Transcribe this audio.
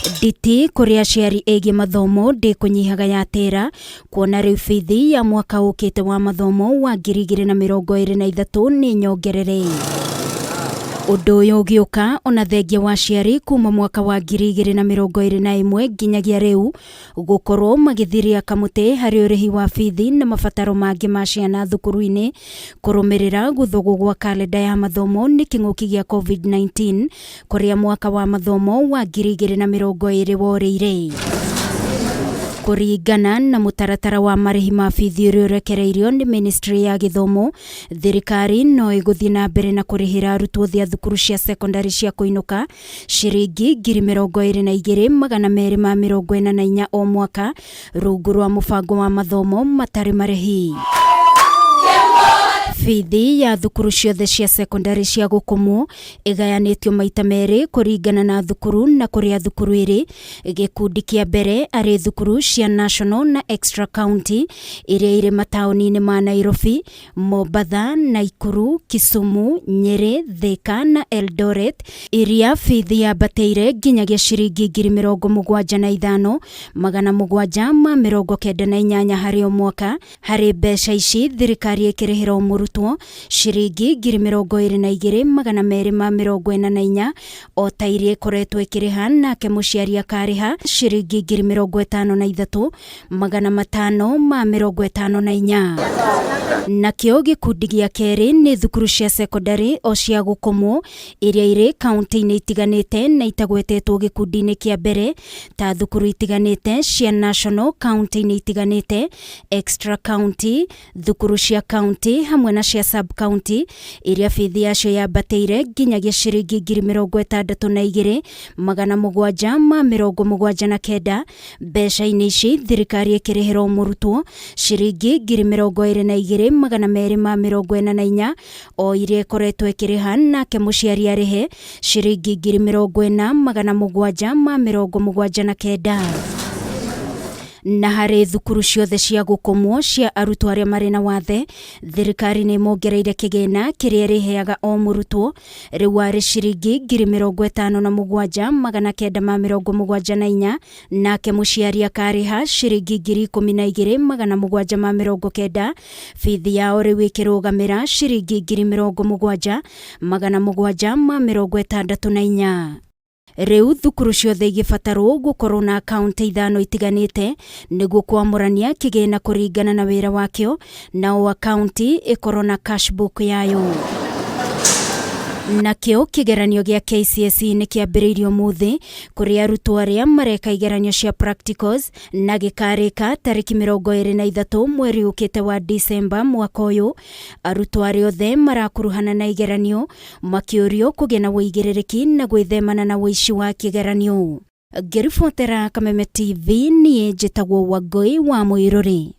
Nditi kũrĩ aciari ĩgiĩ mathomo ndĩkũnyihaga yatĩra kuona rĩu bithi ya mwaka ũkĩte wa mathomo wa 2023 nĩ nyongerere. Ũndũ ũyũ ũgĩũka ona thengia wa aciari kuma mwaka wa 2021 nginyagia rĩu gũkorwo magĩthiria kamũtĩ harĩ ũrĩhi wa bithi na mabataro mangĩ ma ciana thukuru-inĩ kũrũmĩrĩra gũthũgwo gwa kalenda ya mathomo nĩ kĩng'ũki gĩa COVID-19 kũrĩa mwaka wa mathomo wa 2020 worĩire. Kũringana na mũtaratara wa marĩhi ma bithi ũrĩa ũrekereirio nĩ ministry ya gĩthomo, thirikari no ĩgũthiĩ na mbere na kũrĩhĩra arutwo othe a thukuru cia sekondari cia kũinũka ciringi 22,244 o mwaka rungu rwa mũbango wa mathomo matarĩ marĩhi. Bithi ya thukuru ciothe cia sekondari cia gũkomwo ĩgayanĩtio maita merĩ kũringana na thukuru na kũrĩa thukuru ĩrĩ. Gĩkundi kĩa mbere arĩ thukuru cia national na extra county iria irĩ mataũni-inĩ ma Nairobi, Mombatha, Naikuru, Kisumu, Nyeri, Thika na Eldoret iria bithi yambatĩire nginyagia ciringi 75,798 harĩ o mwaka. Harĩ mbeca ici thirikari ĩkĩrĩhĩra o mũrutwo ciringi 22,244 o ta iria ĩkoretwo ĩkĩrĩha, nake mũciari akarĩha ciringi 55,554. Nakĩo gĩkundi gĩa kerĩ nĩ thukuru cia sekondari o cia gũkomwo iria irĩ kaunti-inĩ itiganĩte na itagwetetwo gĩkundi-inĩ kĩa mbere ta thukuru itiganĩte cia national kaunti-inĩ itiganĩte, extra county, thukuru cia county hamwe na cia sub county iria bithi yacio yambatĩire nginyagia ciringi 62,779. Mbeca-inĩ ici thirikari ĩkĩrĩhĩra o mũrutwo ciringi 22,244 o iria ĩkoretwo ĩkĩrĩha, nake mũciari arĩhe ciringi 40,779. Na harĩ thukuru ciothe cia gũkomwo cia arutwo arĩa marĩ na wathe, thirikari nĩ ĩmongereire kĩgĩna kĩrĩa ĩrĩheaga o mũrutwo, rĩu arĩ ciringi 57,974, nake mũciari akarĩha ciringi 12,790. Bithi yao rĩu ĩkĩrũgamĩra ciringi 70,764. Rĩu thukuru ciothe igĩbatarwo gũkorwo na akaunti ithano itiganĩte nĩguo kwamũrania kĩgĩna kũringana na wĩra wakĩo, na o akaunti ĩkorwo na cashbook yayo. Nakĩo kĩgeranio gĩa KCSE nĩ kĩambĩrĩirio ũmũthĩ kũrĩ arutwo arĩa mareka igeranio cia practicals na gĩkarĩka tarĩki 23 mweri ũkĩte wa Disemba mwaka ũyũ. Arutwo arĩa othe marakuruhana na igeranio makĩũrio kũgĩa na ũigĩrĩrĩki na gwĩthemana na ũici wa kĩgeranio. Ngĩribotera Kameme TV, niĩ njĩtagwo Wangũi wa Mũirũrĩ.